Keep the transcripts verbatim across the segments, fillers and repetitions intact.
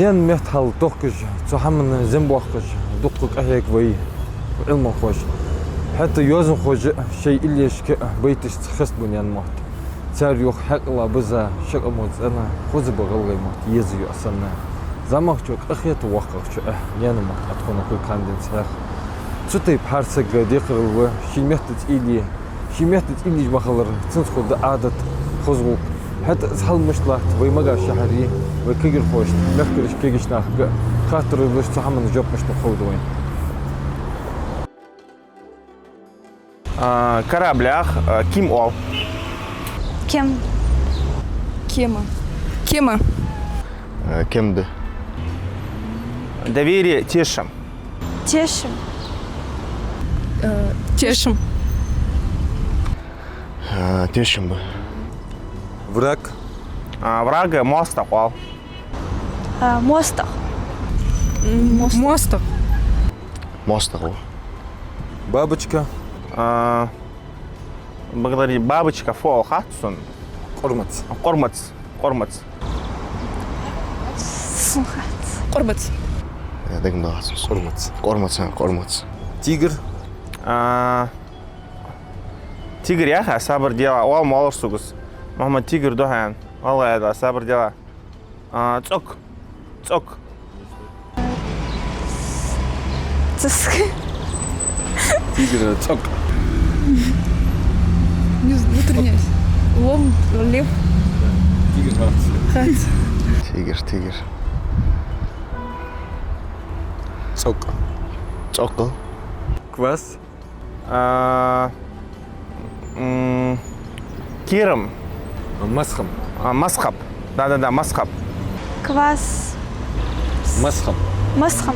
Наьна метта хьал тохкаш, цу хӀаманна зем боаккхаш, дукха къахьег вай Ӏилманхоша. ХӀаьта йоазонхоша а шоай иллешка а байташца хестабу наьна мотт. Цар юха хьаькъала биза, шакъа мо цӀена, хоза ба гӀалгӀай мотт, еза йоӀ санна. ЗӀамагӀчоа къахета, воккхагӀчоа а наьна мотт Ӏа тхона хой кханденца хьех. Цу тайпа хӀара саг декхарийла ва, ший метта цӀи ле, ший метта цӀи леш ма хилар, цунца хургда Ӏадат, хоза гӀулакх. ХӀаьта из хьал мишта латт вай Магасе шахьаре, вай кагирхошта, мехкарашка, кагийча нахага а хаттар луш, цу хӀаманна жоп мишта ховргда вайна. А, кораблах, а, ким оал? Кем. Кема. Кема. Э, кем да. Доверие, тешам. Тешам. Э, тешам. Э, тешам ба. Враг. А, враг, моастагӀа оал. А, моастагӀа. М, моастагӀа. МоастагӀа. МоастагӀа. Бабочка. А, благодари, бабочка фу оал хац сона? Къормац. Къормац. Къормац. Къормац. Э, дагам доагӀац. Къормац. Къормац, а, къормац. Тигр. А, тигр яхар сабар дела, оал моллагӀа сога из. Мухьаммад, тигр да хьона. ГӀалгӀай да, сабар дела. А, цӀок. ЦӀок. Цаска. Тигр, цӀок. Не знаю, внутренняя. Лом, лев. Тигр, хац. Хац. Тигр, тигр. ЦӀок. ЦӀок. Квас. А, м, кирам. Масхам. А, масхаб. Да-да-да, масхаб. Квас. Масхам. Масхам.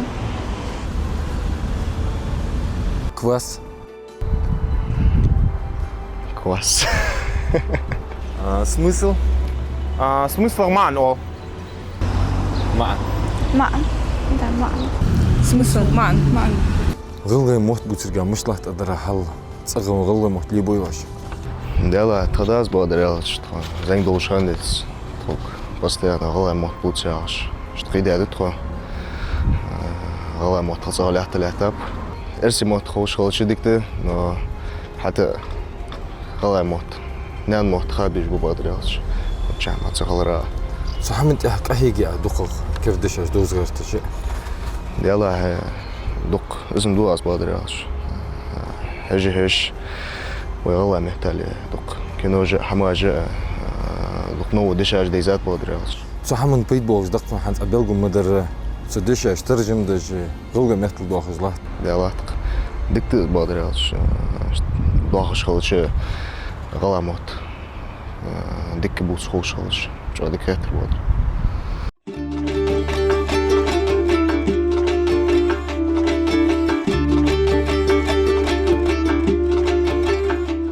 Квас. Квас. А, смысл? А, смысл маӀан оал. МаӀан. МаӀан. Да, маӀан. Смысл маӀан. МаӀан. ГӀалгӀай мотт бувцарга мишта латт Ӏа дара хьал? ЦӀагӀа гӀалгӀай мотт лебой оаш? Дела, тха дас бадар аьлча, тхо зӀамига долаш хиннадеций, тхога постоянно гӀалгӀай мотт бувца яхаш. Иштта кхы даьд тхо. ГӀалгӀай мотт тха цӀагӀа лаьтта-лаьттаб. Эрсий мотт ховш хилча дика да, но хӀаьта гӀалгӀай мотт, наьна мотт ха беш ба бадар аьлча. Чам ца хилара. Цу хӀаман тӀехьа къахьег Ӏа дукхагӀа кердашаш, дозгӀерташ? Дела, хье, дукха из-м ду аз бадар аьлча. Хьежа-хьежа, вай гӀалгӀай меттала дукха кинош а, хӀамаш а, дукха новкъа дешаш дайзад бадар аьлча. Цу хӀаман пайда болаш да-кх хьона хӀанз Ӏа белгалдаь ма дарра, цу дешаш таржам деш, гӀалгӀай меттала доахаш латт? Дела, латт-кх. Дика да из бадар аьлча, доахаш хилча гӀалгӀай мотт, дика бувца ховш хилча, чӀоагӀа дика хетар бадар.